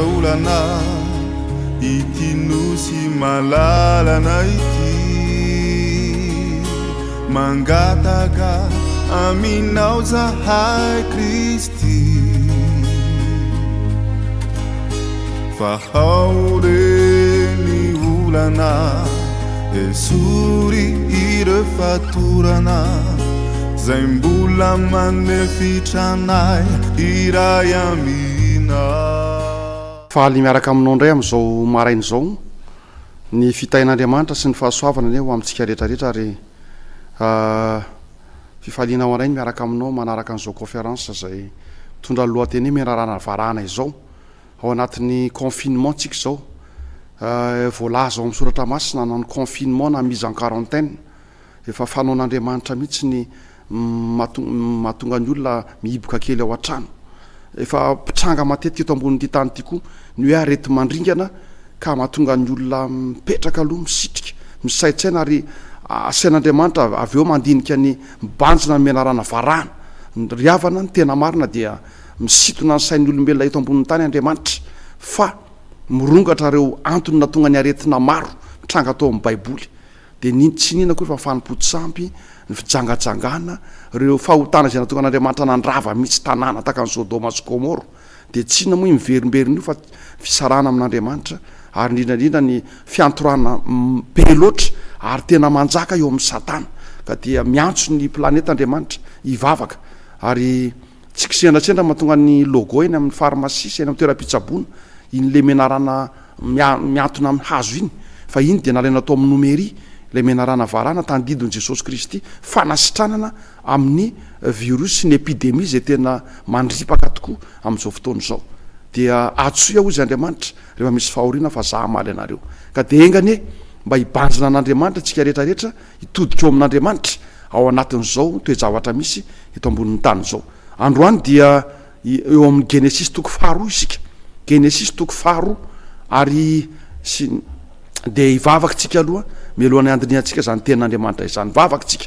sendra olana ity nosy malalana ity Mangataka aminao zahay Kristy Fa ao re ny olana Esory ireo fatorana Zay mbola manefitra anay hiray aminao. Faly miaraka aminao indray amin'izao maraina izao. Ny fitahian'Andriamanitra sy ny fahasoavana anie ho amintsika rehetra rehetra ary fifaliana ho anay ny miaraka aminao manaraka an'izao conférence izay mitondra ny lohateny hoe Menarana varahana izao. Ao anatin'ny confinement tsika izao. Voalaza ao amin'ny soratra masina na ny confinement na mise en quarantaine. Efa fanaon'Andriamanitra mihitsy ny mahatonga ny olona mihiboka kely ao an-trano. Efa mpitranga matetika eto ambonin'ity tany ity koa ny hoe areti-mandringana ka mahatonga ny olona mipetraka aloha, misitrika, misaintsaina ary asain'Andriamanitra avy eo mandinika ny mibanjina ny menarana varahana. Ry havana, ny tena marina dia misintona ny sain'ny olombelona eto ambonin'ny tany Andriamanitra fa mirongatra ireo antony nahatonga ny aretina maro mitranga tao amin'ny Baiboly. Dia ny tsy nino akory fa ny fanompoan-tsampy, ny fijangajangana, ireo fahotana izay nahatonga an'Andriamanitra nandrava mihitsy tanàna tahaka an'i Sodoma sy Gomoro, dia tsy inona moa io miverimberina io fa fisarahana amin'Andriamanitra, ary indrindra indrindra ny fiantorana be loatra ary tena manjaka eo amin'i Satana. Ka dia miantso ny planeta Andriamanitra hivavaka, ary Tsy kisendrasendra mahatonga ny logo eny amin'ny pharmacie sy eny amin'ny toeram-pitsaboana iny le menarana mihantona amin'ny hazo iny fa iny dia nalaina tao amin'ny Nomery ilay menarana varahana tandindon'i Jesosy Kristy fanasitranana amin'ny virus sy ny epidemie izay tena mandripaka tokoa amin'izao fotoana izao dia antsoy aho hozy Andriamanitra rehefa misy fahoriana fa za hamaly anareo ka dia enga anie mba hibanjina an'Andriamanitra tsika rehetra rehetra hitodika eo amin'Andriamanitra ao anatin'izao toe-javatra misy eto ambonin'ny tany izao. Androany dia eo amin'ny Genesisy toko faharoa isika. Genesisy toko faharoa ary sy dia hivavaka tsika aloha mialohan'ny handinihantsika izany tenin'Andriamanitra izany. Vavaka tsika.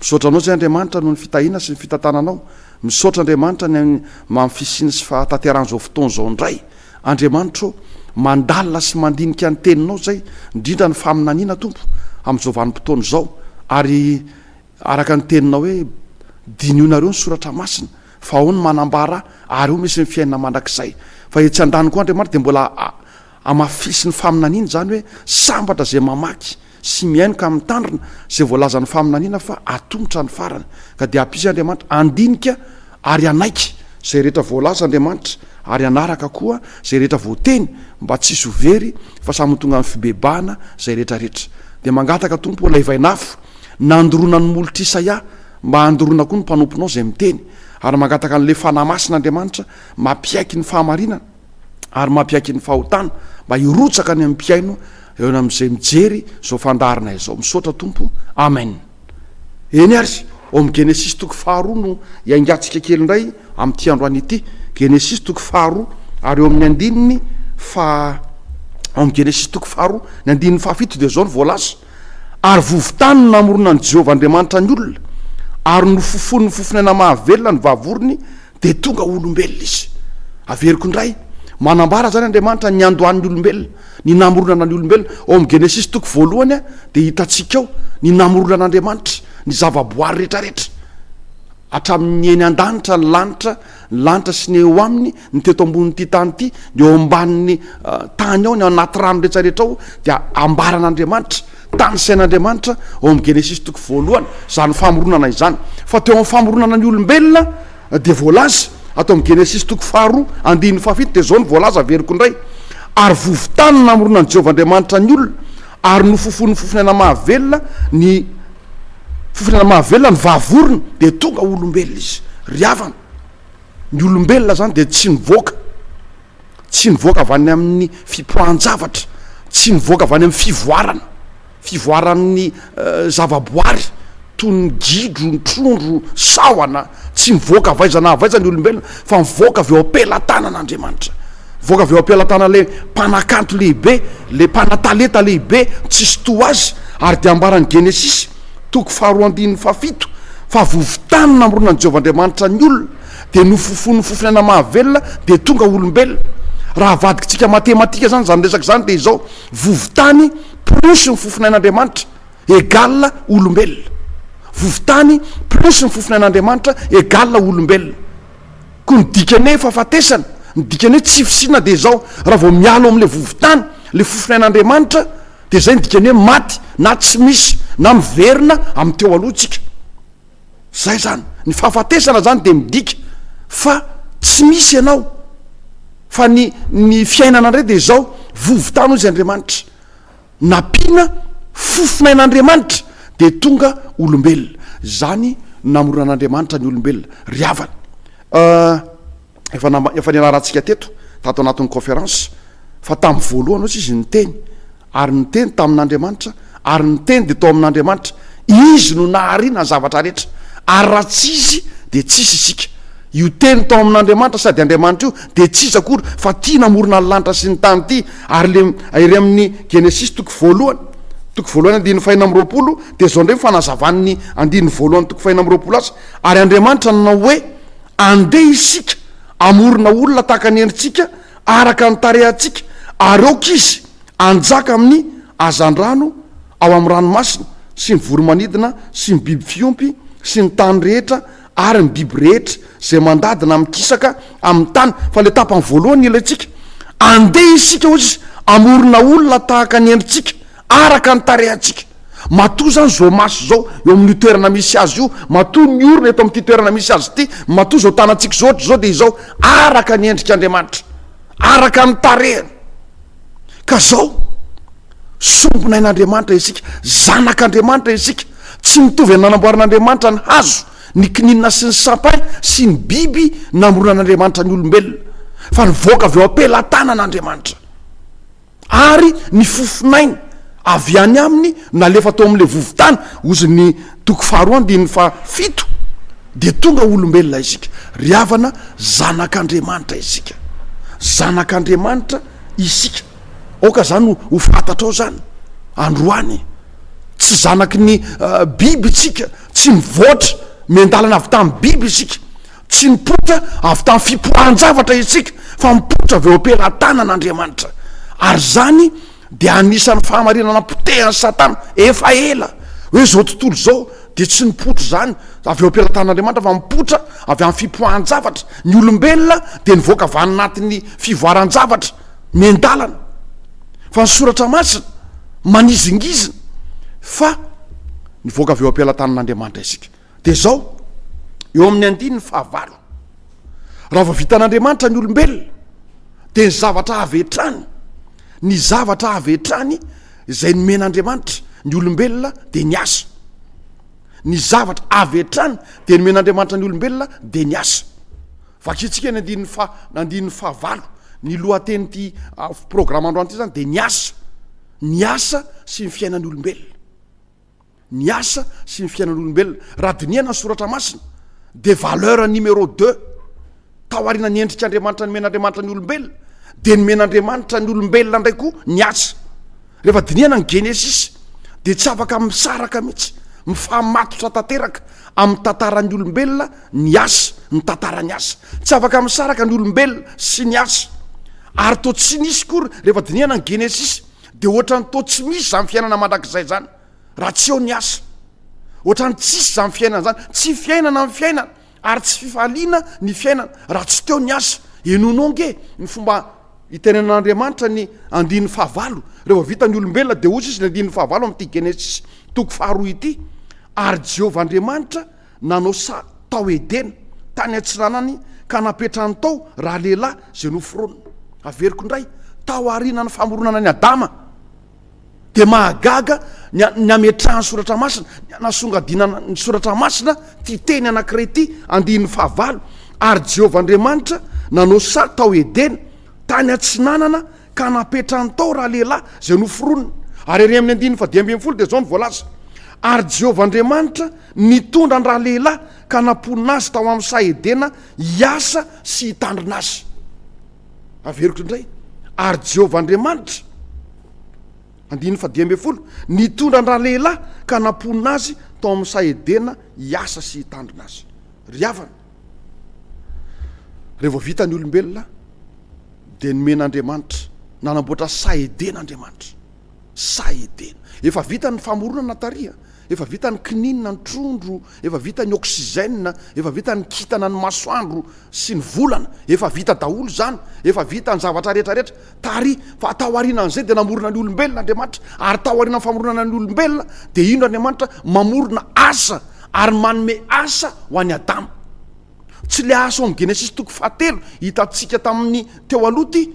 Misaotra anao izay Andriamanitra noho ny fitahiana sy ny fitantananao. Misaotra Andriamanitra ny amin'ny fisiana sy fahatanterahan'izao fotoana izao indray. Andriamanitra ô, mandalina sy mandinika ny teninao izay, indrindra ny faminaniana Tompo, amin'izao vanim-potoana izao. Ary Araka ny teninao hoe, Dinihonareo ny Soratra Masina, fa ao no manambara ary ao misy ny fiainana mandrakizay. Fa etsy andaniny koa Andriamanitra dia mbola hamafisin'ny faminaniana izany hoe, Sambatra izay mamaky sy mihaino ka mitandrina izay voalazan'ny faminaniana fa atomotra ny farany. Ka dia hampisy Andriamanitra handinika ary hanaiky izay rehetra voalaza Andriamanitra ary hanaraka koa izay rehetra voateny mba tsy hisy ho very fa samy ho tonga amin'ny fibebahana izay rehetra rehetra. Dia mangataka Tompo ô ilay vainafo Nandoroana ny molotr'i Isaia mba handoroana koa ny mpanomponao izay miteny, ary mangataka an'ilay Fanahy Masina Andriamanitra mampiaiky ny fahamarinana ary mampiaiky ny fahotana mba hirotsaka any amin'ny mpihaino eo amin'izay mijery izao fandaharana izao. Misaotra Tompo. Amen. Eny ary, ao amin'ny Genesisy toko faharoa no hiaingantsika kely indray amin'ity androany ity. Genesisy toko faharoa ary eo amin'ny andininy fa ao amin'ny Genesisy toko faharoa ny andininy fahafito dia izao no voalaza. Ary vovo-tany no namoronan'i Jehovah Andriamanitra ny olona, ary nofofonin'ny fofonaina mahavelona ny vavorony, dia tonga olombelona izy. Averiko indray, manambara izany Andriamanitra ny niandohan'ny olombelona, ny namoronana ny olombelona. Ao amin'ny Genesisy toko voalohany dia hitantsika ao ny namoronan'Andriamanitra ny zavaboary rehetrarehetra. Hatramin'ny eny an-danitra, ny lanitra, ny lanitra sy ny eo aminy, ny teto ambonin'ity tany ity, ny eo ambanin'ny tany ao, ny ao anaty rano rehetrarehetra ao, dia ambaran'Andriamanitra, tanisain'Andriamanitra ao amin'ny Genesisy toko voalohany, izany famoronana izany. Fa teo amin'ny famoronana ny olombelona dia voalaza, ato amin'ny Genesisy toko faharoa, andininy fahafito, dia izao no voalaza, averiko indray, Ary vovo-tany no namoronan'i Jehovah Andriamanitra ny olona, ary nofofonin'ny fofonaina mahavelona ny Fofona mahavelona ny vavorona dia tonga olombelona izy. Ry havana, ny olombelona zany dia tsy nivoaka, tsy nivoaka avy any amin'ny fipoahan-javatra, tsy nivoaka avy any amin'ny fivoarana, fivoaran'ny zavaboary toy ny gidro, ny trondro, sahona, tsy mivoaka avy aiza na avy aiza ny olombelona fa mivoaka avy eo am-pelatanan'Andriamanitra. Mivoaka avy eo am-pelatanan'ilay mpanakanto lehibe, ilay mpanatalenta lehibe, tsisy toa azy, ary dia ambaran'ny Genesisy, toko faharoa andininy fahafito, fa vovo-tany namoronan'i Jehovah Andriamanitra ny olona, dia nofofonin'ny fofonaina mahavelona, dia tonga olombelona. Raha avadikitsika matematika zany zany resaka zany dia izao, vovotany plus ny fofonain'Andriamanitra égale olombelona. Vovotany plus ny fofonain'Andriamanitra égale olombelona. Koa ny dikany hoe fahafatesana, ny dikany hoe tsy fisiana dia izao, raha vao miala ao amin'ilay vovotany, ilay fofonain'Andriamanitra, dia izay ny dikany hoe maty na tsy misy na miverina amin'ny teo aloha tsika. Zay zany, ny fahafatesana zany dia midika fa tsy misy ianao, fa ny ny fiainana indray dia izao, vovotany hoy izy Andriamanitra, nampiana fofonain'Andriamanitra dia tonga olombelona, zany namoronan'Andriamanitra ny olombelona ry havana. Efa nama- efa nianarantsika teto tato anatin'ny conférence fa tamin'ny voalohany hoy izy niteny ary niteny tamin'Andriamanitra ary ny teny dia tao amin'Andriamanitra, Izy no nahariana ny zavatra rehetra ary raha tsy Izy dia tsisy isika. Io teny tao amin'Andriamanitra sady Andriamanitra io dia tsy iza akory fa ity namorona ny lanitra sy ny tany ity ary le ery amin'ny Genesisy toko voalohany toko voalohany andininy fahenina amby 20 dia izao indray ny fanazavan'ny andininy voalohany toko fahenina amby 20 azy ary Andriamanitra nanao hoe Andeha isika hamorona olona tahaka ny endritsika, araka ny tarehantsika, ary aoka izy hanjaka amin'ny hazandrano ao amin'ny ranomasina, sy ny voro-manidina, sy ny biby fiompy, sy ny tany rehetra, ary ny biby rehetra izay mandady na mikisaka amin'ny tany. Fa ilay tapany voalohany ilaintsika. Andeha isika, hoy izy, hamorona olona tahaka ny endritsika, araka ny tarehantsika. Matoa izany izao maso izao eo amin'io toerana misy azy io, matoa ny orona eto amin'ity toerana misy azy ity, matoa izao tanantsika izao ohatra izao dia izao, araka ny endrik'Andriamanitra, araka ny tarehiny. Ka izao, sombinain'Andriamanitra isika, zanak'Andriamanitra isika, tsy mitovy amin'ny nanamboaran'Andriamanitra ny hazo, ny kininina sy ny sapin sy ny biby namoronan'Andriamanitra ny olombelona, fa nivoaka avy eo am-pelatanan'Andriamanitra. Ary ny fofonainy avy any aminy nalefa tao amin'ilay vovon-tany, hozy ny toko faharoa andininy fahafito, dia tonga olombelona isika. Ry havana, zanak'Andriamanitra isika. Zanak'Andriamanitra isika. Aoka izany ho fantatrao izany androany. Tsy zanaky ny biby isika, tsy mivoatra miandalana avy tamin'ny biby isika. Tsy nipoitra avy tamin'ny fipoahan-javatra isika fa mipoitra avy eo am-pelatanan'Andriamanitra. Ary izany dia anisan'ny fahamarinana potehan'i Satana efa ela, hoe izao tontolo izao dia tsy nipoitra izany avy eo am-pelatanan'Andriamanitra fa mipoitra avy amin'ny fipoahan-javatra. Ny olombelona dia nivoaka avy any anatin'ny fivoaran-javatra miandalana. Fa ny soratra masina manizingizina fa nivoaka avy eo am-pelatanan'Andriamanitra isika. Dia izao, eo amin'ny andininy fahavalo, raha vao vitan'Andriamanitra ny olombelona, dia ny zavatra avy hatrany, ny zavatra avy hatrany izay nomen'Andriamanitra ny olombelona dia ny asa. Ny zavatra avy hatrany dia nomen'Andriamanitra ny olombelona dia ny asa. Vakintsika ny andininy fa andininy fahavalo, ny lohatenin'ity ah, programa androany ity zany dia ny asa, ny asa sy ny fiainan'ny olombelona. ny asa sy ny fiainan'olombelona. Raha dinihana ny soratra masina dia valeur numéro deux tao aorianan'ny endrik'Andriamanitra nomen'Andriamanitra ny olombelona dia nomen'Andriamanitra ny olombelona indray koa ny asa. Rehefa dinihana ny Genesisy dia tsy afaka misaraka mihitsy, mifamatotra tanteraka amin'ny tantaran'ny olombelona ny asa, ny tantaran'ny asa. Tsy afaka misaraka ny olombelona sy ny asa. Ary toa tsy nisy kory rehefa dinihana ny Genesisy dia ohatran'ny toa tsy misy izany fiainana mandrakizay izany raha tsy eo ny asa. Ohatran'ny tsisy izany fiainana izany, tsy fiainana ny fiainana ary tsy fifaliana ny fiainana raha tsy teo ny asa. Henoinao ange ny fomba itenenan'Andriamanitra ny andininy fahavalo rehefa vita ny olombelona dia hoy izy ny andininy fahavalo amin'ity Genesisy toko faharoa ity, ary Jehovah Andriamanitra nanao saha tao Edena, tany atsinanany, ka napetrany tao ralehilahy izay noforonina. Averiko indray, tao aorianan'ny famoronana an'i Adama, dia mahagaga ny ny ametrahan'ny soratra masina, ny anasongadinana ny soratra masina ity teny anankiray ity, andininy fahavalo, ary Jehovah Andriamanitra nanao saha tao Edena, tany atsinanana, ka napetrany tao ralehilahy izay noforonina. Ary ery amin'ny andininy fahadimy ambin'ny folo dia izao no voalaza, Ary Jehovah Andriamanitra nitondra an-dralehilahy ka namponina azy tao amin'ny saha Edena hiasa sy hitandrina azy. Averiko indray, ary Jehovah Andriamanitra, andininy fahadimy ambin'ny folo, nitondra an-dralehilahy ka namponina azy tao amin'ny saha Edena hiasa sy hitandrina azy. Ry havana, rehefa vita ny olombelona, Dia nomen'Andriamanitra, nanamboatra saha Edena Andriamanitra. Saha Edena. Efa vita ny famoronana tary a! Efa vita ny kininina, ny trondro, efa vita ny oxygène, efa vita ny kintana, ny masoandro sy ny volana. Efa vita daholo izany. Efa vita ny zavatra rehetra rehetra tary. Fa tao aorianan'izay dia namorona ny olombelona Andriamanitra. Ary tao aorianan'ny famoronana ny olombelona dia indro Andriamanitra mamorona asa ary manome asa ho an'i Adama. Tsy le asa ao amin'ny Genesisy toko fahatelo hitantsika tamin'ny teo aloha ity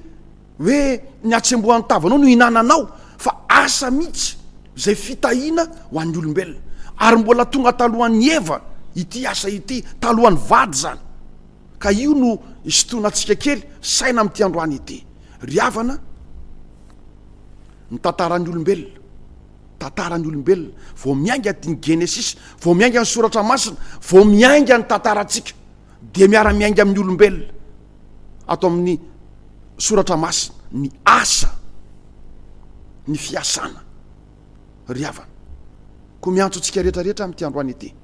hoe ny hatsembohan'ny tavanao no hinananao fa asa mihitsy izay fitahiana ho an'ny olombelona. Ary mbola tonga talohan'i Eva ity asa ity, talohan'ny vady izany. Ka io no isintonantsika kely saina amin'ity androany ity. Ry havana, ny tantaran'ny olombelona. Tantaran'ny olombelona, vao miainga ny Genesisy, vao miainga ny Soratra Masina, vao miainga ny tantarantsika, dia miara-miainga amin'ny olombelona ato amin'ny Soratra Masina ny asa, ny fiasana. Ry havana, koa miantso antsika rehetra rehetra amin'ity androany ity.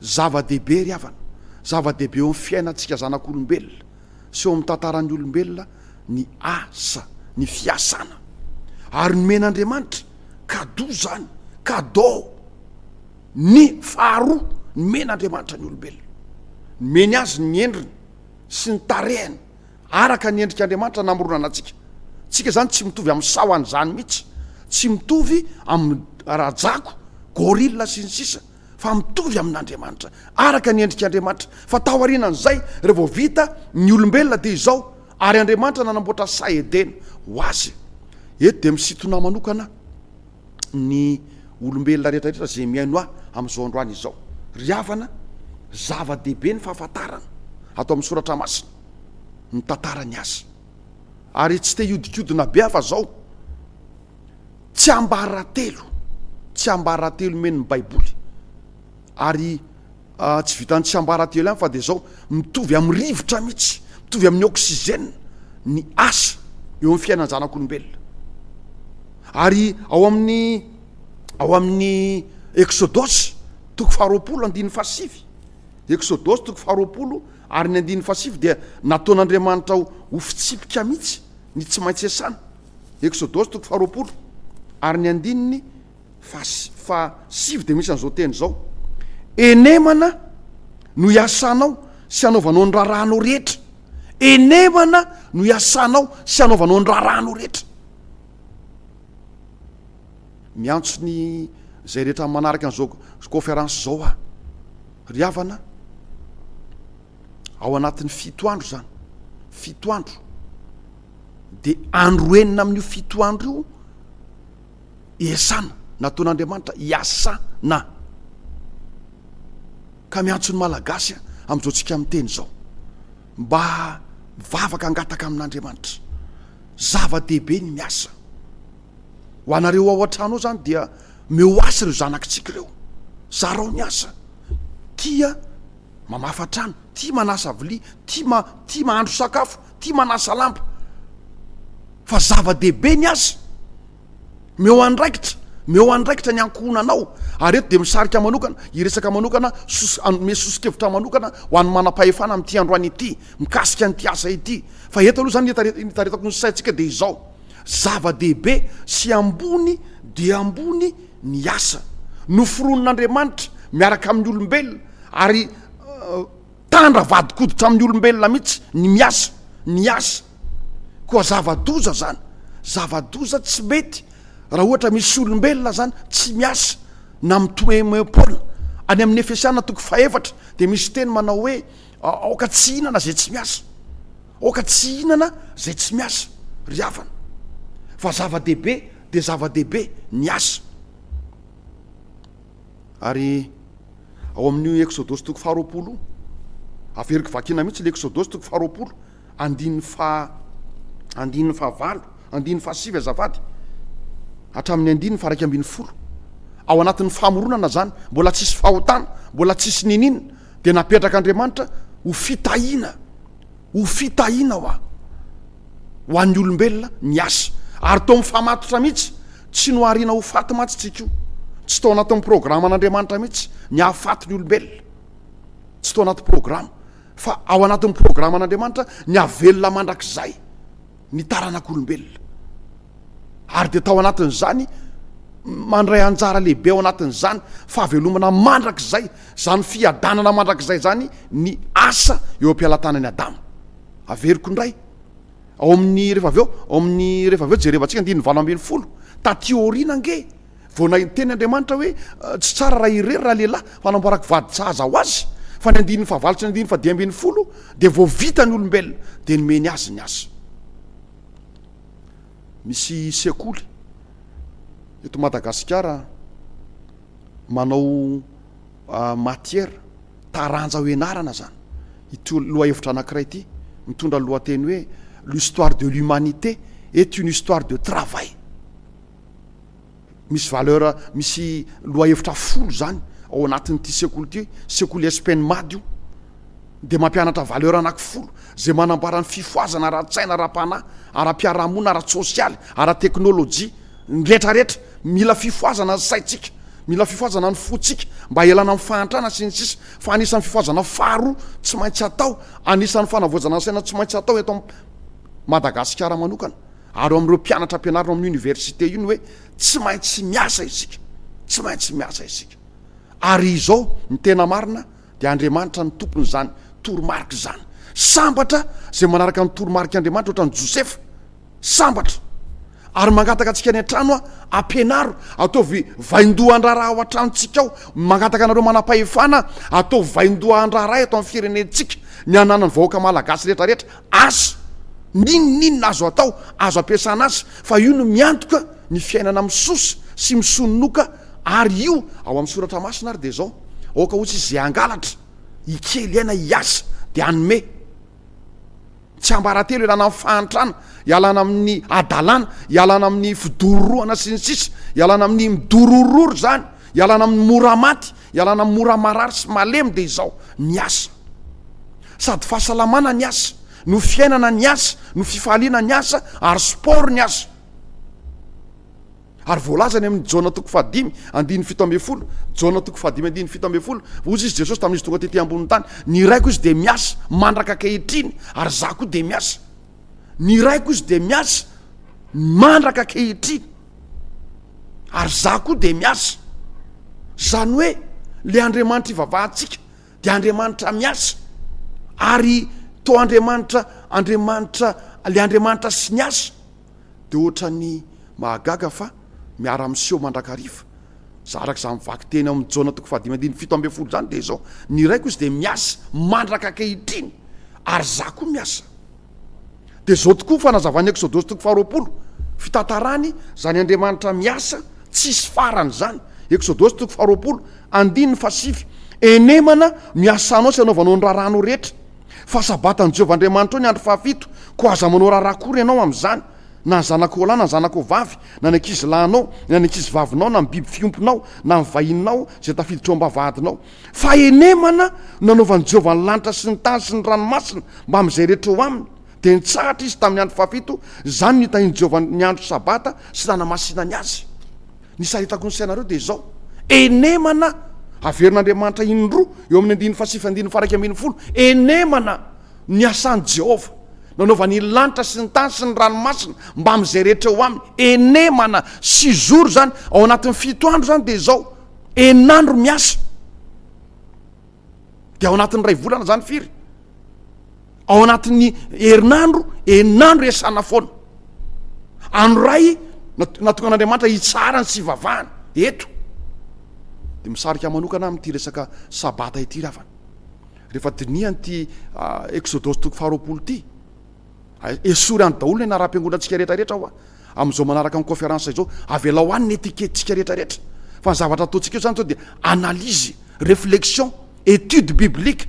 Zava-dehibe ry havana, zava-dehibe eo amin'ny fiainantsika zanak'olombelona sy eo amin'ny tantaran'ny olombelona ny asa, ny fiasana. Ary nomen'Andriamanitra cadeau zany, cadeau ny faharoa nomen'Andriamanitra ny olombelona. Nomeny azy ny endriny sy ny tarehiny araka ny endrik'Andriamanitra namoronana antsika. Tsika zany tsy mitovy amin'ny sahona izany mihitsy, tsy mitovy amin'ny rajako, gorille sy ny sisa fa mitovy amin'Andriamanitra, araka ny endrik'Andriamanitra. Fa taorianan'izay, raha vao vita ny olombelona dia izao, ary Andriamanitra nanamboatra saha Edena ho azy. Eto dia misintona manokana ny olombelona rehetra rehetra izay mihaino ahy amin'izao androany izao. Ry havana, zava-dehibe ny fahafantarana ato amin'ny soratra masina ny tantaran'ny asa. Ary tsy te hiodikodina be aho fa zao, Tsiambaratelo, tsiambaratelo omen'ny baiboly ary tsy vitan'ny tsiambaratelo ihany fa dia zao, mitovy amin'ny rivotra mihitsy, mitovy amin'ny oxygène ny asa eo amin'ny fiainan'ny zanak'olombelona. Ary ao amin'ny ao amin'ny Eksodosy toko faharoapolo andininy fahasivy, Eksodosy toko faharoapolo ary ny andininy fahasivy dia nataon'Andriamanitra ho fitsipika mihitsy ny tsy maintsy iasana. Eksodosy toko faharoapolo ary ny andininy fahasivy dia misy an'izao teny izao, Enemana no iasanao sy anaovanao ny raharahanao rehetra. Enemana no iasanao sy anaovanao ny raharahanao rehetra. Miantso ny izay rehetra manaraka an'izao conférence izao aho. Ry havana, ao anatin'ny fito andro izany, fito andro, dia andro enina amin'io fito andro io iasana, nataon'Andriamanitra iasana. Ka miantso ny Malagasy amin'izao tsika miteny izao mba mivavaka angataka amin'Andriamanitra. Zava-dehibe ny miasa. Ho anareo ao an-trano ao zany dia meo asa ireo zanakitsika ireo. Zarao ny asa. Tia mamafa trano, tia manasa vilia, tia ma tia mahandro sakafo, tia manasa lamba. Fa zava-dehibe ny asa. Meo andraikitra, meo andraikitra ny ankohonanao. Ary eto dia misarika manokana, hiresaka manokana, sos- hanome soso-kevitra manokana ho an'ny manam-pahefana amin'ity androany ity, mikasika an'ity asa ity. Fa eto aloha zany ny hitare- ny hitaretako ny saintsika dia izao, zava-dehibe sy ambony dia ambony ny asa. Noforonin'Andriamanitra miaraka amin'ny olombelona ary tandra vadin-koditra amin'ny olombelona mihitsy ny miasa, ny asa. Koa zava-doza zany, zava-doza tsy mety raha ohatra misy olombelona zany tsy miasa na mitoemoem-poana. Any amin'ny Efesiana toko fahefatra dia misy teny manao hoe aoka tsy hihinana izay tsy miasa, aoka tsy hihinana izay tsy miasa ry havana. Fa zava-dehibe dia zava-dehibe ny asa. Ary ao amin'io Eksodosy toko faharoapolo io, averiko vakina mihitsy ilay Eksodosy toko faharoapolo, andininy faha, andininy fahavalo, andininy fahasivy azafady, hatramin'ny andininy faha-11. Ao anatin'ny famoronana izany, mbola tsisy fahotana, mbola tsisy niniana, dia napetrak'Andriamanitra ho fitahiana, ho fitahiana hoa. ho an'ny olombelona ny asa. Ary toa mifamatotra mihitsy, tsy nohariana ho faty mantsy tsika io. Tsy tao anatin'ny programan'Andriamanitra mihitsy ny hahafaty ny olombelona. Tsy tao anaty programa. Fa ao anatin'ny programan'Andriamanitra ny hahavelona mandrakizay. ny taranak'olombelona. Ary dia tao anatin'izany, mandray anjara lehibe ao anatin'izany fahavelomana mandrakizay, izany fiadanana mandrakizay izany ny asa eo am-pialatanan'i Adama. Averiko indray, ao amin'ny rehefa avy eo, ao amin'ny rehefa avy eo jerevantsika andininy 18, taty aoriana ange vao niteny Andriamanitra hoe tsy tsara raha irery raha lehilahy fa hanamboarako vady sahaza ho azy, fa ny andininy fahavalo sy ny andininy fahadimy 15 dia vao vita ny olombelona dia nomeny azy ny asa. Misy sekoly eto Madagasikara manao matière, taranja ho ianarana zany, ity lohahevitra anankiray ity, mitondra lohateny hoe l'histoire de l'humanité est une histoire de travail. Misy valeur, misy lohahevitra folo zany ao anatin'ity sekoly ity, sekoly SPNMAD io, dia mampianatra valeur anaky folo zay manambara ny fifohazana ara-tsaina, ara-panahy, ara-piarahamonina, ara-tsosialy, ara-teknolojia, ny retraretra. Mila fifohazana ny saintsika, mila fifohazana ny fontsika mba hialana amin'ny fahantrana sy ny sisa Fa anisan'ny fifohazana faharoa tsy maintsy atao, anisan'ny fanavaozana ny saina tsy maintsy atao eto Madagasikara manokana ary eo amin'ireo mpianatra ampianarina ao amin'ny université io ny hoe tsy maintsy miasa isika, tsy maintsy miasa isika. Ary izao ny tena marina dia Andriamanitra no tompon'izany toromarika izany. Sambatra izay manaraka ny toromarik'Andriamanitra ohatran'i Josefa. Sambatra. Ary mangataka antsika any an-trano aho, ampianaro, ataovy vaindohan-draharaha ao an-tranontsika ao. Mangataka anareo manam-pahefana aho, ataovy vaindohan-draharaha eto amin'ny firenentsika, ny hananan'ny vahoaka malagasy rehetrarehetra asa. N'inon'inona azo atao, azo ampiasana azy, fa io no miantoka ny fiainana misosa sy misononoka ary io ao amin'ny soratra masina ary dia izao, aoka hoy izy izay hangalatra, hikely aina hiasa dia hanome. Tsiambaratelo ialana amin'ny fahantrana, ialana amin'ny hadalana, ialana amin'ny fidororohana sy ny sisa, ialana amin'ny midorororo izany, ialana amin'ny mora maty, ialana amin'ny mora marary sy malemy dia izao, ny asa. Sady fahasalamana ny asa, no fiainana ny asa, no fifaliana ny asa ary sport ny asa. Ary voalaza any amin'ny Jaona toko fahadimy andininy 17, Jaona toko fahadimy andininy 17, hoy izy Jesosy tamin'izy tonga tety ambonin'ny tany, ny Raiko izy dia miasa mandraka ankehitriny, ary izaho koa dia miasa. Ny Raiko izy dia miasa mandraka ankehitriny, ary izaho koa dia miasa. Izany hoe le Andriamanitra ivavahantsika dia Andriamanitra miasa, ary toa Andriamanitra, Andriamanitra, le Andriamanitra sy ny asa. Dia ohatran'ny mahagaga fa miara-miseho mandrakariva. Za araka izany vakiteny ao amin'ny Jaona toko fahadimy andininy 17 izany dia izao, ny Raiko izy dia miasa mandraka ankehitriny ary za koa miasa. Dia izao tokoa fanazavan'ny Eksodosy toko faharoapolo, fitantarany izany Andriamanitra miasa tsisy farany izany. Eksodosy toko faharoapolo andininy fahasivy, Enemana no iasanao sy anaovanao ny raharahanao rehetra. Fa Sabatan'i Jehovah Andriamanitrao ny andro fahafito, koa aza manao raharaha akory ianao amin'izany, na ny zanakao lahy na ny zanakao vavy, na ny ankizilahinao, na ny ankizivavinao, na ny biby fiompinao, na ny vahininao izay tafiditra ao am-bavahadinao. Fa henemana no nanaovan'i Jehovah ny lanitra sy ny tany sy ny ranomasina mbamin'izay rehetra eo aminy. Dia nitsahatra izy tamin'ny andro fahafito, izany no nitahian'i Jehovah ny andro Sabata sy nanamasinany azy. Ny saritako ny sainareo dia izao, Enemana, averin'Andriamanitra indroa eo amin'ny andininy fahasivy andininy faha-11, Enemana ny asan'i Jehovah, nanaovany ny lanitra sy ny tany sy ny ranomasina mbamin'izay rehetra eo aminy. Enemana, six jours izany, ao anatin'ny fito andro izany dia izao, enin'andro miasa. Dia ao anatin'ny iray volana izany firy? Ao anatin'ny herinandro, enin'andro iasana foana. Andro iray natonga an'Andriamanitra hitsarany sy hivavahany eto. Dia misarika manokana amin'ity resaka sabata ity ry havana. Rehefa dinihana ity ah, Eksodosy toko faharoapolo ity, esory any daholo ny anaram-piangonantsika rehetra rehetra hoa. Amin'izao manaraka ny conférence izao, avelao any ny étiquette-tsika rehetra rehetra. Fa ny zavatra ataontsika eo izany zao dia analyse, réflexion, étude biblique.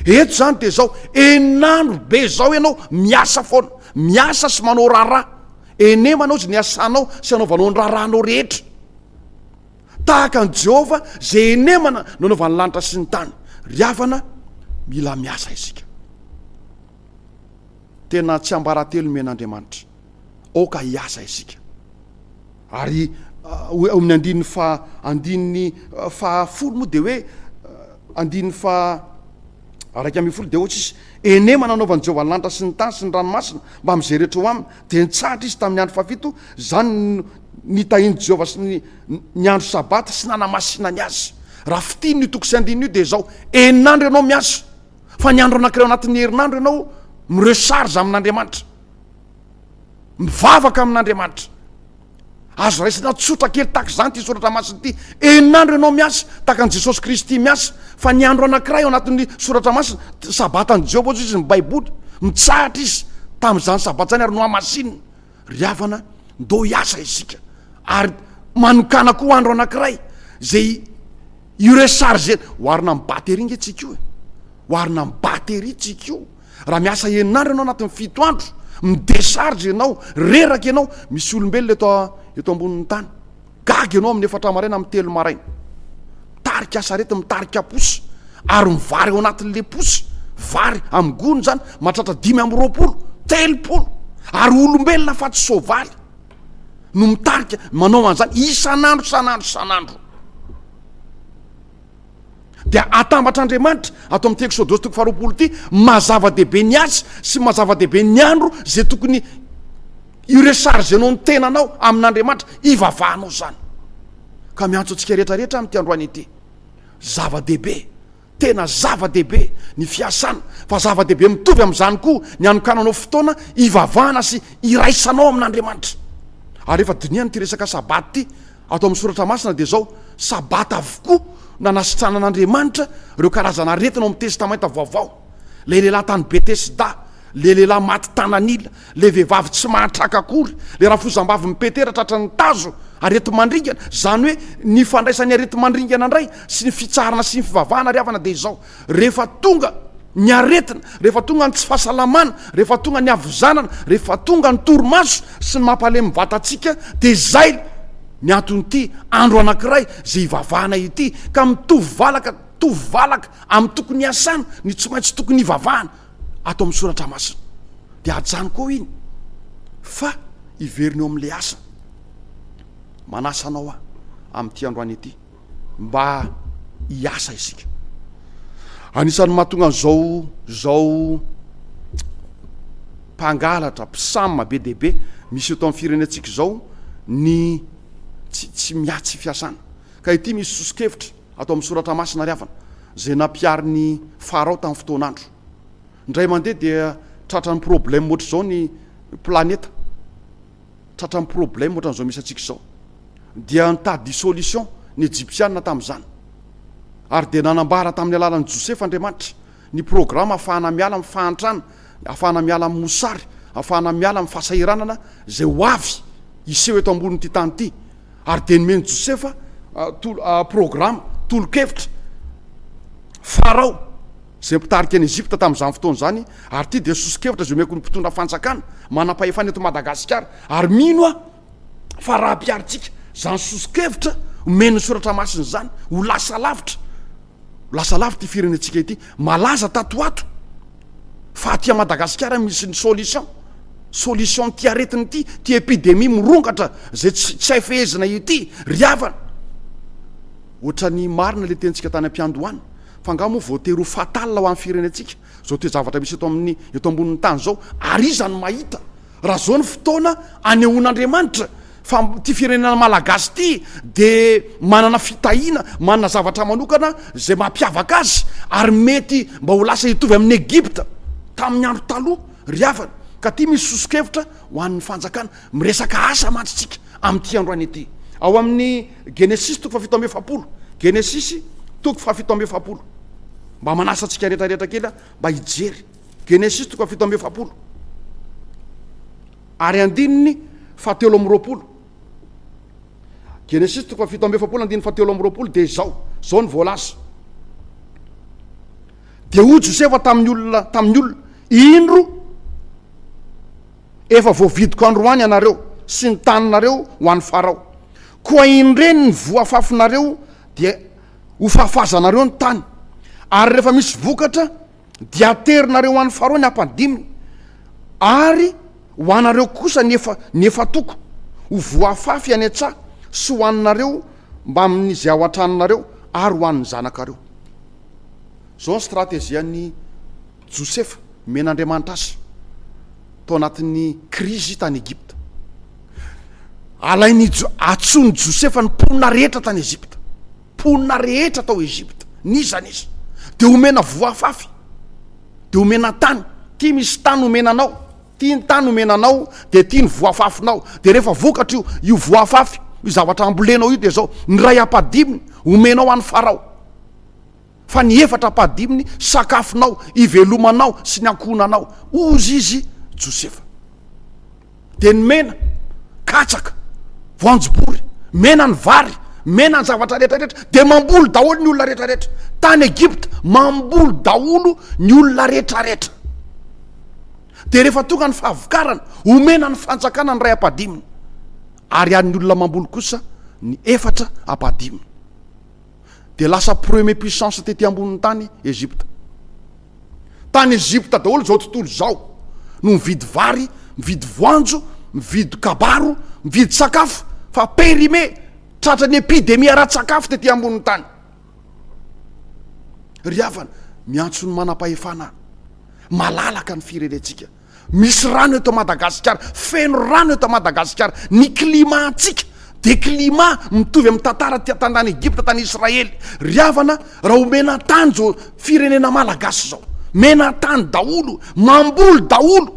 Eto izany dia izao, enin'andro be izao ianao miasa foana, miasa sy manao raharaha. Enemana ozy ny asanao sy anaovanao ny raharahanao rehetra. Tahaka an'i Jehovah izay enemana nanaovan'ny lanitra sy ny tany. Ry havana, mila miasa isika. Tena tsiambaratelo nomen'Andriamanitra. Aoka hiasa isika. Ary eo amin'ny andininy faha andininy fahafolo moa dia hoe andininy faha. 11 dia hoy izy, Enema nanaovan'i Jehovah ny lanitra sy ny tany sy ny ranomasina mbamin'izay rehetra eo aminy, dia nitsahatra izy tamin'ny andro fahafito, izany no nitahian'i Jehovah sy ny ny andro Sabata sy nanamasinany azy. Raha fintinina io toko sy andininy io dia izao, enin'andro ianao miasa, fa ny andro anankiray ao anatin'ny herinandro ianao mi-recharge amin'Andriamanitra, mivavaka amin'Andriamanitra. Azo raisina tsotra kely tahaka izany ity soratra masina ity. Enin'andro ianao miasa, tahaka an'i Jesosy Kristy miasa, fa ny andro anankiray ao anatin'ny soratra masina, sabatan'i Jehovah hozy izy ny Baiboly, mitsahatra izy tamin'izany sabata izany ary nohamasinina. Ry havana, ndao hiasa isika ary manokàna koa andro anankiray izay hi-recharger, oharina amin'ny batterie nge tsika io e, oharina amin'ny batterie tsika io. Raha miasa enin'andro ianao anatin'ny fito andro, mi-decharge ianao, reraka ianao, misy olombelona eto eto ambonin'ny tany. Gaga ianao amin'ny efatra maraina, amin'ny telo maraina. Mitarika sarety, mitarika posy, ary mivary ao anatin'le posy, vary amin'ny gony izany, mahatratra 25, 30, ary olombelona fa tsy soavaly no mitarika, manao an'izany isan'andro, isan'andro, isan'andro. Dia atambatr'Andriamanitra ato amin'ity Eksodosy toko faharoapolo ity maha zava-dehibe ny asa sy maha zava-dehibe ny andro izay tokony hi-recharger-nao ny tenanao amin'Andriamanitra, hivavahanao izany. Ka miantso antsika rehetra rehetra amin'ity androany ity. Zava-dehibe, tena zava-dehibe ny fiasana, fa zava-dehibe mitovy amin'izany koa ny hanokananao fotoana hivavahana sy hiraisanao amin'Andriamanitra. Ary rehefa dinihana ity resaka sabata ity, Ato amin'ny Soratra Masina dia izao, Sabata avokoa nanasitranan'Andriamanitra ireo karazana aretina ao amin'ny Testamenta Vaovao. Ilay lehilahy tany Betesda, ilay lehilahy maty tanan'ila, ilay vehivavy tsy mahatraka akory, ilay rafozambavin'i Petera tratran'ny tazo, areti-mandringana. Izany hoe ny ifandraisan'ny areti-mandringana indray sy ny fitsaharana sy ny fivavahana ry havana dia izao, Rehefa tonga ny aretina, rehefa tonga ny tsy fahasalamana, rehefa tonga ny havizanana, rehefa tonga ny torimaso sy ny mampalemy vatantsika dia izay ny anton'ity andro anankiray izay hivavahana ity ka mitovy valaka mitovy valaka amin'ny tokony hiasana ny tsy maintsy tokony hivavahana ato amin'ny soratra masina dia ajanoko eo iny fa hiverina eo amin'ilay asa manasa anao aho amin'ity androany ity. mba hiasa isika. Anisan'ny mahatonga an'izao zao mpangalatra, mpisam be dia be misy eto amin'ny firenentsika izao ny tsy tsy miahy tsy fiasana. Ka ity misy soso-kevitra ato amin'ny soratra masina ry havana, izay nampiharin'i Farao tamin'ny fotoan'andro. Indray mandeha dia tratran'ny problème ohatr'izao ny planeta. Tratran'ny problème ohatran'izao misy antsika izao. Dia nitady solution ny Egyptiana tamin'izany. Ary dia nanambara tamin'ny alalan'i Josefa Andriamanitra ny programme ahafahana miala amin'ny fahantrana, ahafahana miala amin'ny mosary, ahafahana miala amin'ny fahasahiranana izay ho avy hiseho eto ambonin'ity tany ity. Ary dia nomen'i Josefa programme, tolo-kevitra. Farao. izay mpitarika an'i Egypta tamin'izany fotoana izany, ary ity dia soso-kevitra izay omeko ny mpitondra fanjakana manam-pahefana eto Madagasikara, ary mino aho fa raha ampiharintsika izany soso-kevitra omen'ny Soratra Masina izany, ho lasa lavitra, ho lasa lavitra ity firenentsika ity. Malaza tato ho ato fa aty Madagasikara misy ny solution, solution ity aretina ity, ity epidemie mirongatra izay tsy tsy hay fehezina ity, ry havana. Ohatran'ny marina ilay tenintsika tany am-piandohana. Fa angaha moa voatery ho fatal ho an'ny firenentsika izao toe-javatra misy eto amin'ny eto ambonin'ny tany izao? Ary iza no mahita raha izao ny fotoana anehoan'Andriamanitra fa ity firenena malagasy ity dia manana fitahiana, manana zavatra manokana izay mampiavaka azy ary mety mba ho lasa hitovy amin'i Egypta tamin'ny andro taloha ry havana. Ka ity misy soso-kevitra ho an'ny fanjakana. Miresaka asa mantsy tsika amin'ity androany ity. Ao amin'ny Genesisy toko faha-47. Genesisy toko faha-47. Mba manasa antsika rehetra rehetra kely aho mba hijery. Genesisy toko faha-47. Ary andininy faha-23. Genesisy toko faha-47 andininy faha-23 dia izao, izao ny voalaza. Dia hoy Josefa tamin'ny olona, tamin'ny olona, indro Efa voavidiko androany ianareo sy ny taninareo ho an'i Farao. Koa indreny ny voa afafinareo dia hofafazanareo ny tany, ary rehefa misy vokatra dia aterinareo ho an'i Farao ny ampandiminy, ary ho anareo kosa ny efa ny efa-toko, ho voafafy any an-tsaha sy ho haninareo mbamin'izay ao an-tranonareo ary ho an'ny zanakareo. Zao ny stratégie an'i Josefa, nomen'Andriamanitra azy tao anatin'ny krizy tany Egypta. Alain'i Jo, antsoin'i Josefa ny mponina rehetra tany Egypta. Mponina rehetra tao Egypta, n'iza n'iza. Dia omena voa afafy, dia omena tany. Ty misy tany omena anao, ty ny tany omena anao, dia ty ny voa afafinao. Dia rehefa vokatra io, io voa afafy, io zavatra ambolenao io dia zao, ny iray ampahadiminy omenao an'i Farao. Fa ny efatra ampahadiminy sakafonao, ivelomanao sy ny ankohonanao. Hozy izy Josefa. Dia ny mena, katsaka, voanjobory, mena ny vary, mena ny zavatra rehetra rehetra, dia mamboly daholo ny olona rehetra rehetra. Tany Egypta, mamboly daholo ny olona rehetra rehetra. Dia rehefa tonga ny fahavokarana, omena ny fanjakana ny iray ampahadiminy. Ary an'ny olona mamboly kosa ny efatra ampahadiminy. Dia lasa premier puissance tety ambonin'ny tany Egypta. Tany Egypta daholo izao tontolo izao no mividy vary, mividy voanjo, mividy kabaro, mividy sakafo fa périmé, tratran'ny épidémie ara-tsakafo tety ambonin'ny tany. Ry havana, miantso ny manam-pahefana, malalaka ny firenentsika. Misy rano eto Madagasikara, feno rano eto Madagasikara. Ny climat antsika dia climat mitovy amin'ny tantara ty tany Egypta, tany Israely. Ry havana, raha omena tany zao firenena malagasy zao, mena tany daholo, mamboly daholo.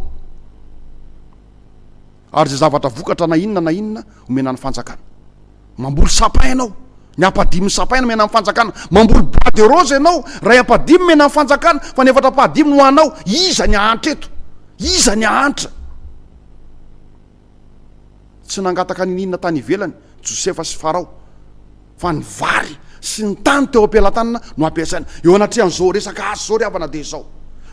Ary izay zavatra vokatra na inona na inona omena ny fanjakana. Mamboly sapin ianao, ny ampahadimin'ny sapin omena ny fanjakana. Mamboly bois de rose ianao, ray ampahadimy omena ny fanjakana, fa ny efatra ampahadimy no anao. Iza ny ahantra eto? Iza ny ahantra? Tsy nangataka niniana tany ivelany Josefa sy Farao, fa ny vary sy ny tany teo am-pelatanana no ampiasaina. Eo anatrehan'izao resaka asa izao ry havana dia izao.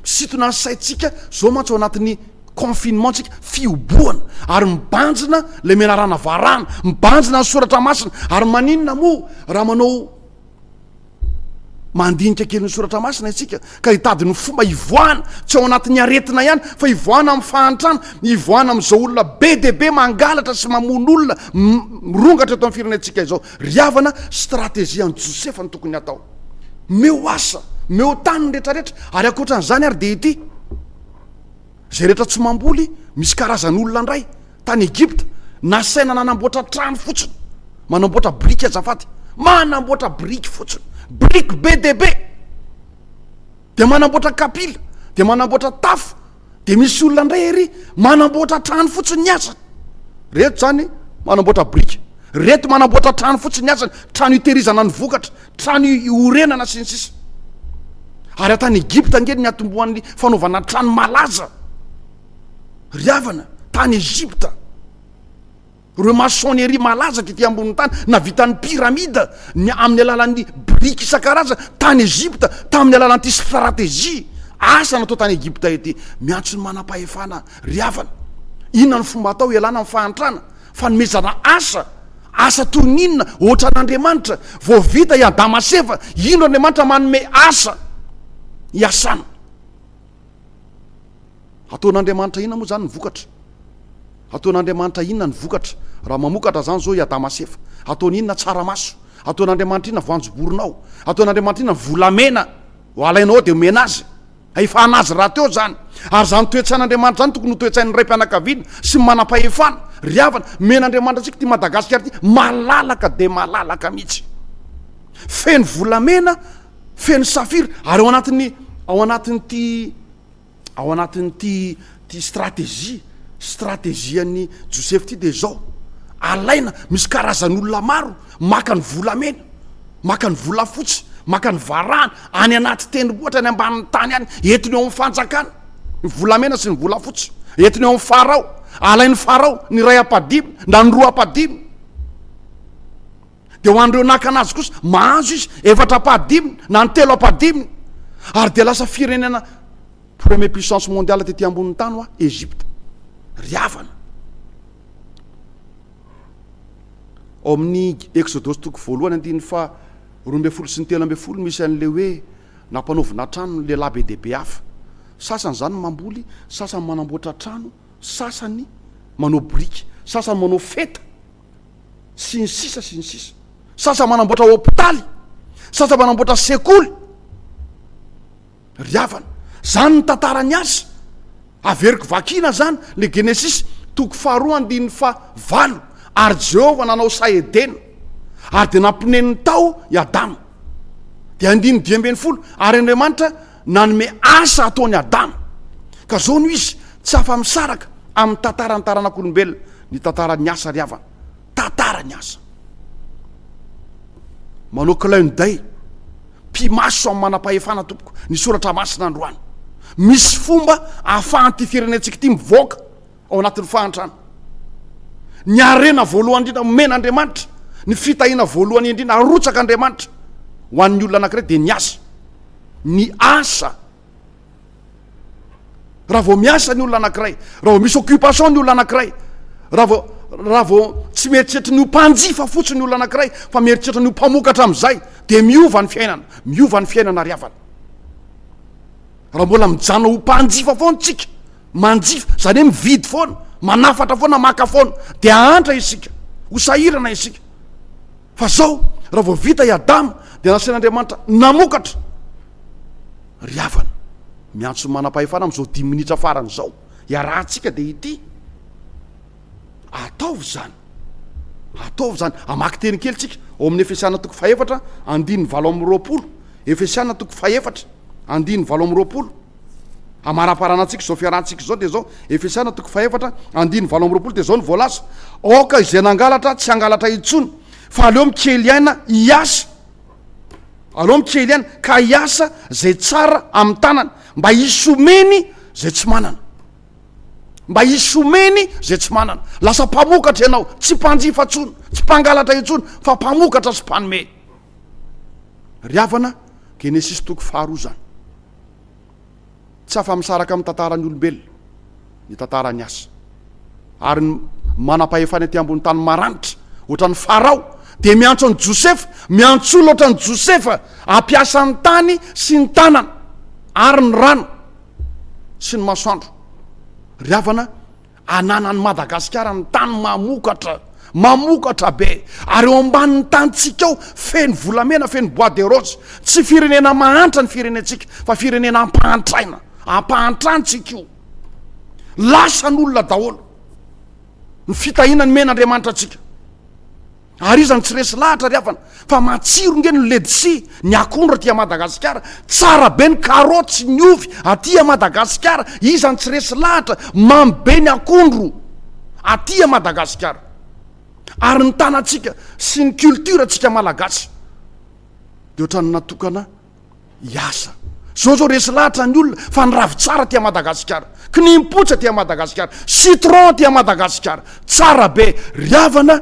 Misintona ny saintsika izao mantsy ao anatin'ny confinement tsika, fihobohana, ary mibanjina ilay menarana varahana, mibanjina ny soratra masina, ary maninona moa raha manao mandinika kely ny soratra masina isika ka hitady ny fomba hivoahana, tsy ao anatin'ny aretina ihany fa hivoahana amin'ny fahantrana, hivoahana amin'izao olona be dia be mangalatra sy mamono olona mirongatra eto amin'ny firenentsika izao. Ry havana, stratégie an'i Josefa no tokony hatao. Meo asa, meo tany ny rehetrarehetra, ary ankoatran'izany ary dia ity. Izay rehetra tsy mamboly, misy karazan'olona indray tany Egypta nasaina nanamboatra trano fotsiny, manamboatra biriky azafady, manamboatra biriky fotsiny, biriky be dia be, dia manamboatra kapila, dia manamboatra tafo, dia misy olona indray ery manamboatra trano fotsiny ny asany. Reto zany manamboatra biriky, reto manamboatra trano fotsiny ny asany, trano itehirizana ny vokatra, trano iorenana sy ny sisa. Ary tany Egypta ange ny niatombohan'ny fanaovana trano malaza. Ry havana, tany Egypta. Ireo maçonnerie malaza tety ambonin'ny tany, nahavita ny pyramide ny amin'ny alalan'ny biriky isan-karazany tany Egypta, tamin'ny alalan'ity stratégie asa natao tany Egypta ity. Miantso ny manam-pahefana, ry havana. Inona ny fomba atao hialana amin'ny fahantrana? Fanomezana asa, asa toy ny inona? Ohatran'Andriamanitra, vao vita i Adama sy Eva, indro Andriamanitra manome asa hiasana. Ataon'Andriamanitra inona moa zany ny vokatra? Ataon'Andriamanitra inona ny vokatra? Raha mamokatra zany zao i Adama sy Eva, ataony inona tsaramaso? Ataon'Andriamanitra inona voanjoborinao? Ataon'Andriamanitra inona volamena ho alainao ao dia omena azy? Efa an'azy rahateo izany. Ary izany toe-tsain'Andriamanitra izany tokony ho toe-tsain'ny raim-pianakaviana sy ny manam-pahefana. Ry havana, omen'Andriamanitra antsika ity Madagasikara ity, malalaka dia malalaka mihitsy. Feno volamena, feno safira, ary ao anatin'ny, ao anatin'ity, ao anatin'ity, ity stratégie, stratégie an'i Josefa ity dia izao, alaina, misy karazan'olona maro maka ny volamena, maka ny volafotsy, maka ny varahana any anaty tendrombohitra any ambanin'ny tany any, entiny eo amin'ny fanjakana, ny volamena sy ny volafotsy, entiny eo amin'ny farao, alain'ny farao ny iray ampahadimy na ny roa ampahadimy, dia ho an'ireo naka anazy kosa mahazo izy efatra ampahadimy na ny telo ampahadimy, ary dia lasa firenena premier puissance mondiale tety ambonin'ny tany hoa Egypte. Ry havana. Ao amin'ny Eksodosy toko voalohany andininy faha 12 sy ny 13 misy an'ilay hoe nampanaovina trano ny lehilahy be dia be hafa. Sasany izany mamboly, sasany manamboatra trano, sasany manao biriky, sasany manao feta, sy ny sisa sy ny sisa. Sasany manamboatra hopitaly, sasany manamboatra sekoly. Ry havana, zany ny tantaran'ny asa. Averiko vakiana zany le Genesisy toko faharoa andininy faha valo, ary Jehovah nanao saha Edena, ary dia nampineniny tao i Adama. Dia andininy 15, ary Andriamanitra nanome asa ataon'i Adama. Ka zao no izy, tsy afa-misaraka amin'ny tantaran'ny taranak'olombelona ny tantaran'ny asa ry havana. Tantara ny asa. Manao clin d'oeil, pimaso amin'ny manam-pahefana tompoko, ny soratra masina androany. Misy fomba ahafahan'ity firenentsika ity mivoaka ao anatin'ny fahantrana. Ny harena voalohany indrindra omen'Andriamanitra, ny fitahiana voalohany indrindra arotsak'Andriamanitra ho an'ny olona anankiray dia ny asa. Ny asa. Raha vao miasa ny olona anankiray, raha vao misy occupation ny olona anankiray, raha vao raha vao tsy mieritreritra ny ho mpanjifa fotsiny ny olona anankiray fa mieritreritra ny ho mpamokatra amin'izay dia miova ny fiainana, miova ny fiainana ry havana. Raha mbola mijanona ho mpanjifa foana tsika, manjifa, izany hoe mividy foana, manafatra foana, maka foana, dia hahantra isika, ho sahirana isika. Fa zao, raha vao vita i Adama dia nasain'Andriamanitra namokatra. Ry havana, miantso ny manam-pahefana amin'izao dimy minitra farany izao, iarahantsika dia ity. Ataovy izany. Ataovy izany. Hamaky teny kely tsika ao amin'ny Efesiana toko fahefatra andininy 28. Efesiana toko fahefatra andininy 28. Hamaraparana antsika izao fiarahantsika izao dia izao, Efesiana toko fahefatra andininy 28 dia izao no voalaza, Aoka izay nangalatra tsy hangalatra intsony, fa aleo mikely aina hiasa. Aleo mikely aina ka hiasa izay tsara amin'ny tanany, mba hisomeny izay tsy manana. Mba hisomeny izay tsy manana. Lasa mpamokatra ianao, tsy mpanjifa intsony, tsy mpangalatra intsony, fa mpamokatra sy mpanome. Ry havana, Genesisy toko faharoa izany. Tsy afa-misaraka amin'ny tantaran'ny olombelona ny tantaran'ny asa. Ary ny manam-pahefana ety ambony tany maranitra, ohatran'ny Farao, dia miantso an'i Josefa, miantso olona ohatran'i Josefa hampiasa ny tany sy ny tanana ary ny rano sy ny masoandro. Ry havana, Ananan'i Madagasikara ny tany mamokatra, mamokatra be, ary eo ambanin'ny tanintsika ao feno volamena, feno bois de rose. Tsy firenena mahantra ny firenentsika fa firenena ampahantraina, ampahantrantsika io. Lasan'olona daholo ny fitahiana nomen'Andriamanitra antsika. Ary iza no tsy resy lahatra ry havana fa matsiro nge ny ledsi, ny akondro aty a Madagasikara, tsara be ny carotte sy ny ovy aty a Madagasikara, iza no tsy resy lahatra, mamy be ny akondro aty a Madagasikara. Ary ny tanantsika sy ny culture tsika malagasy de ohatran'ny natokana hiasa. Zao zao resy lahatra ny olona fa ny ravintsara aty Madagasikara, kinimpotsy aty Madagasikara, citron aty Madagasikara, tsara be. Ry havana,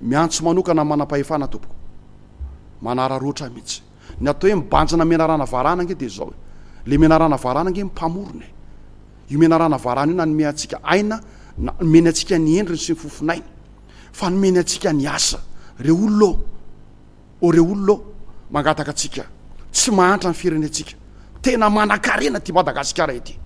miantso manokana ny manam-pahefana tompoko, manararaotra mihitsy. Ny atao hoe mibanjina menarana varahana ange dia izao e, le menarana varahana ange mpamorona e. Io menarana varahana io nanome antsika aina, nomeny antsika ny endriny sy ny fofonainy, fa nomeny antsika ny asa. Re olona ô! Ô re olona ô, mangataka antsika, tsy mahantra ny firenentsika, tena manankarena ity Madagasikara ity.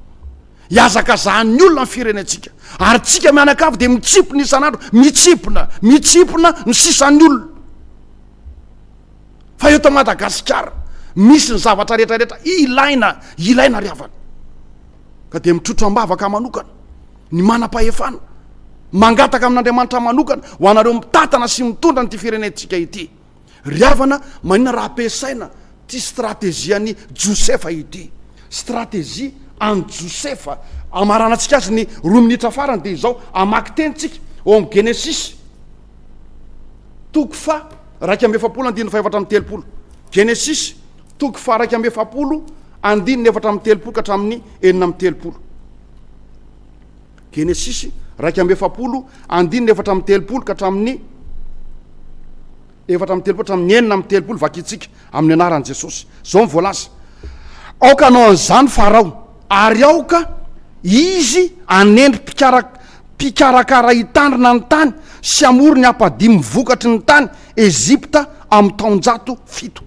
Ihazakazahan'ny olona ny firenentsika, ary tsika mianakavy dia mitsimpona isan'andro, mitsimpona, mitsimpona ny sisan'ny olona. Fa eto Madagasikara, misy ny zavatra rehetra rehetra ilaina, ilaina ry havana. Ka dia mitrotro am-bavaka manokana ny manam-pahefana, mangataka amin'Andriamanitra manokana ho anareo mitantana sy mitondra an'ity firenentsika ity. Ry havana, maninona raha ampiasaina ity stratégie an'i Josefa ity? Stratégie an'i Josefa. Amaranantsika azy ny roa minitra farany dia izao, hamaky teny tsika ao amin'ny Genesisy toko faha 41 andininy faha 34. Genesisy toko faha 41 andininy 34 ka hatramin'ny 36. Genesisy 41 andininy 34 ka hatramin'ny 34 hatramin'ny 36 vakintsika amin'ny anaran'i Jesosy. Izao ny voalaza. Aoka hanao an'izany Farao, ary aoka izy hanendry mpikarakara hitandrina ny tany sy hamory ny ampahadimy vokatry ny tany Egypta amin'ny taonjato fito.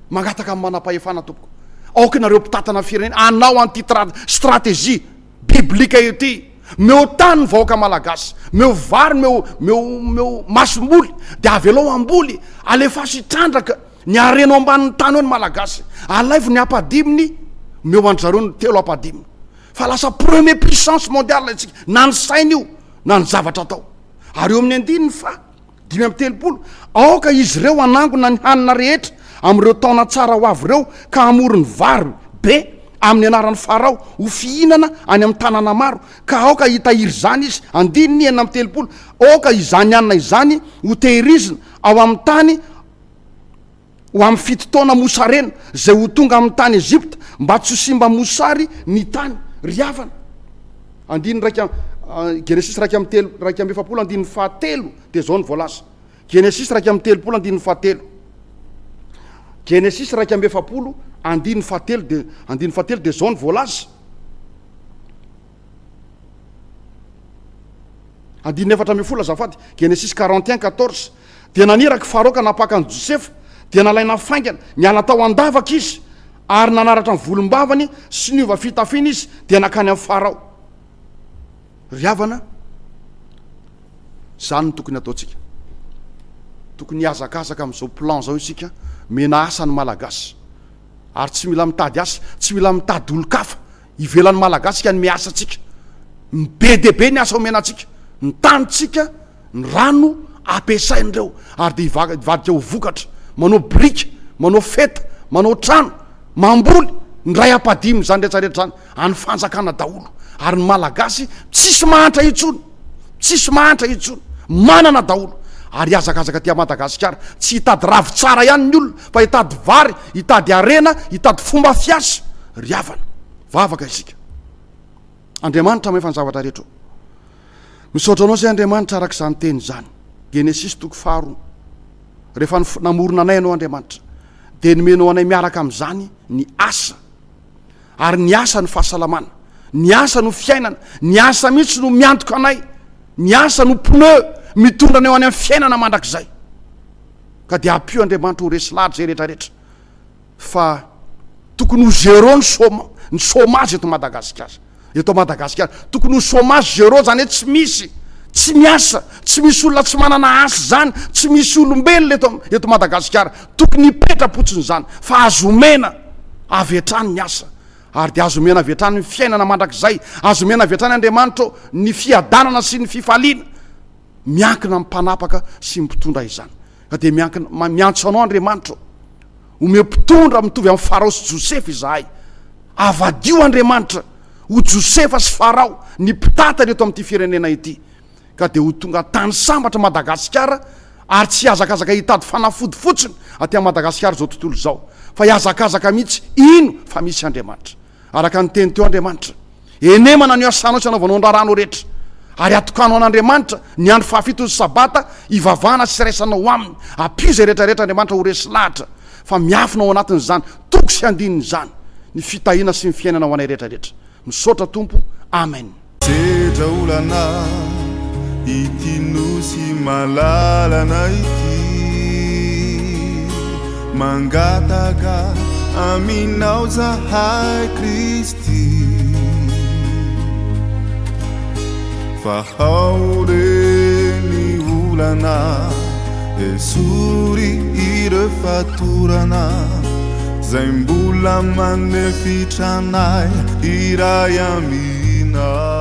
Mangataka amin'ny manam-pahefana tompoko. Aoka ianareo mpitantana firenena hanao an'ity stratégie biblika ity. Meo tany ny vahoaka malagasy, meo vary, meo meo meo masomboly, dia avelao hamboly, alefaso hitrandraka. Ny harena ao ambanin'ny tany ao ny Malagasy. Alaivo ny ampahadiminy, omeo an-dry zareo ny telo ampahadiminy. Fa lasa premier puissance mondiale isika, na ny saina io, na ny zavatra atao. Ary eo amin'ny andininy faha 35, aoka izy ireo hanangona ny hanina rehetra amin'ireo taona tsara ho avy ireo ka hamory ny vary be amin'ny anaran'i Farao ho fihinana any amin'ny tanàna maro, ka aoka hitahiry izany izy. Andininy 36, aoka izany hanina izany ho tehirizina ao amin'ny tany ho amin'ny fito taona mosarena izay ho tonga amin'ny tany Egypta, mba tsy ho simba mosary ny tany. Ry havana, andininy iraika, Genesisy 31, 41 andininy fahatelo dia izao no voalaza. Genesisy 31 andininy fahatelo. Genesisy 41 andininy fahatelo dia andininy fahatelo dia izao no voalaza. Andininy 14 azafady, Genesisy 41 14. Dia naniraka i Farao ka nampaka an'i Josefa, dia nalaina faingana, niala tao an-davaka izy, ary nanaratra ny volombavany sy niova fitafiana izy, dia nankany amin'i Farao. Ry havana, izany no tokony hataontsika. Tokony hihazakazaka amin'izao plan izao isika, mena asa ny Malagasy. Ary tsy mila mitady asa, tsy mila mitady olon-kafa. Ivelan'ny Malagasy ka ny asa antsika. Ny be dia be ny asa omena antsika. Ny tanintsika, ny rano ampiasain'ireo ary dia hivadika ho vokatra. Manao biriky, manao feta, manao trano, mamboly, ny ray ampahadiminy izany rehetra rehetra izany any fanjakana daholo. Ary ny Malagasy tsisy mahantra intsony. Tsisy mahantra intsony. Manana daholo. Ary hihazakazaka aty Madagasikara. Tsy hitady ravitsara ihany ny olona fa hitady vary, hitady harena, hitady fomba fiasa. Ry havana, vavaka isika. Andriamanitra mahefa ny zavatra rehetra ô. Misaotra anao izay Andriamanitra araka izany teny izany. Genesisy toko faharoa. Rehefa namorona anay ianao Andriamanitra, dia nomenao anay miaraka amin'izany ny asa. Ary ny asa no fahasalamana. Ny asa no fiainana. Ny asa mihitsy no miantoka anay. Ny asa no pneu mitondra anay ho any amin'ny fiainana mandrakizay. Ka dia ampio Andriamanitra ho resy lahatra izay rehetra rehetra. Fa tokony ho zéro ny chôma, ny chômage eto Madagasikara. Eto Madagasikara. Tokony ho chômage zéro zany hoe tsy misy, tsy miasa, tsy misy olona tsy manana asa zany, tsy misy olombelona eto eto Madagasikara. Tokony hipetra-potsiny zany fa azo omena avy hatrany ny asa. Ary dia azo omena avy hatrany ny fiainana mandrakizay, azo omena avy hatrany Andriamanitra ô ny fiadanana sy ny fifaliana. Miankina amin'ny mpanapaka sy ny mpitondra izany. Ka dia miankina, miantso anao Andriamanitra ô. Omeo mpitondra mitovy amin'i Farao sy Josefa izahay. Avadio Andriamanitra ho Josefa sy Farao ny mpitantana eto amin'ity firenena ity. Ka dia ho tonga tany sambatra Madagasikara ary tsy hihazakazaka hitady fanafody fotsiny aty Madagasikara izao tontolo izao fa hihazakazaka mihitsy hino fa misy Andriamanitra. Araka ny teny teo Andriamanitra. Enemana ny asanao sy anaovanao ny raharahanao rehetra. Ary atokano an'Andriamanitra ny andro fahafiton'ny Sabata hivavahana sy hiraisanao aminy. Ampio izay rehetra rehetra Andriamanitra ho resy lahatra fa miafina ao anatin'izany toko sy andininy izany ny fitahiana sy ny fiainana ho anay rehetra rehetra. Misaotra Tompo. Amen. Sedra olana ity nosy malalana ity Mangataka aminao zahay Kristy Vahao re ny olana Esory ireo fatorana Zay mbola manefitra anay hiray aminao.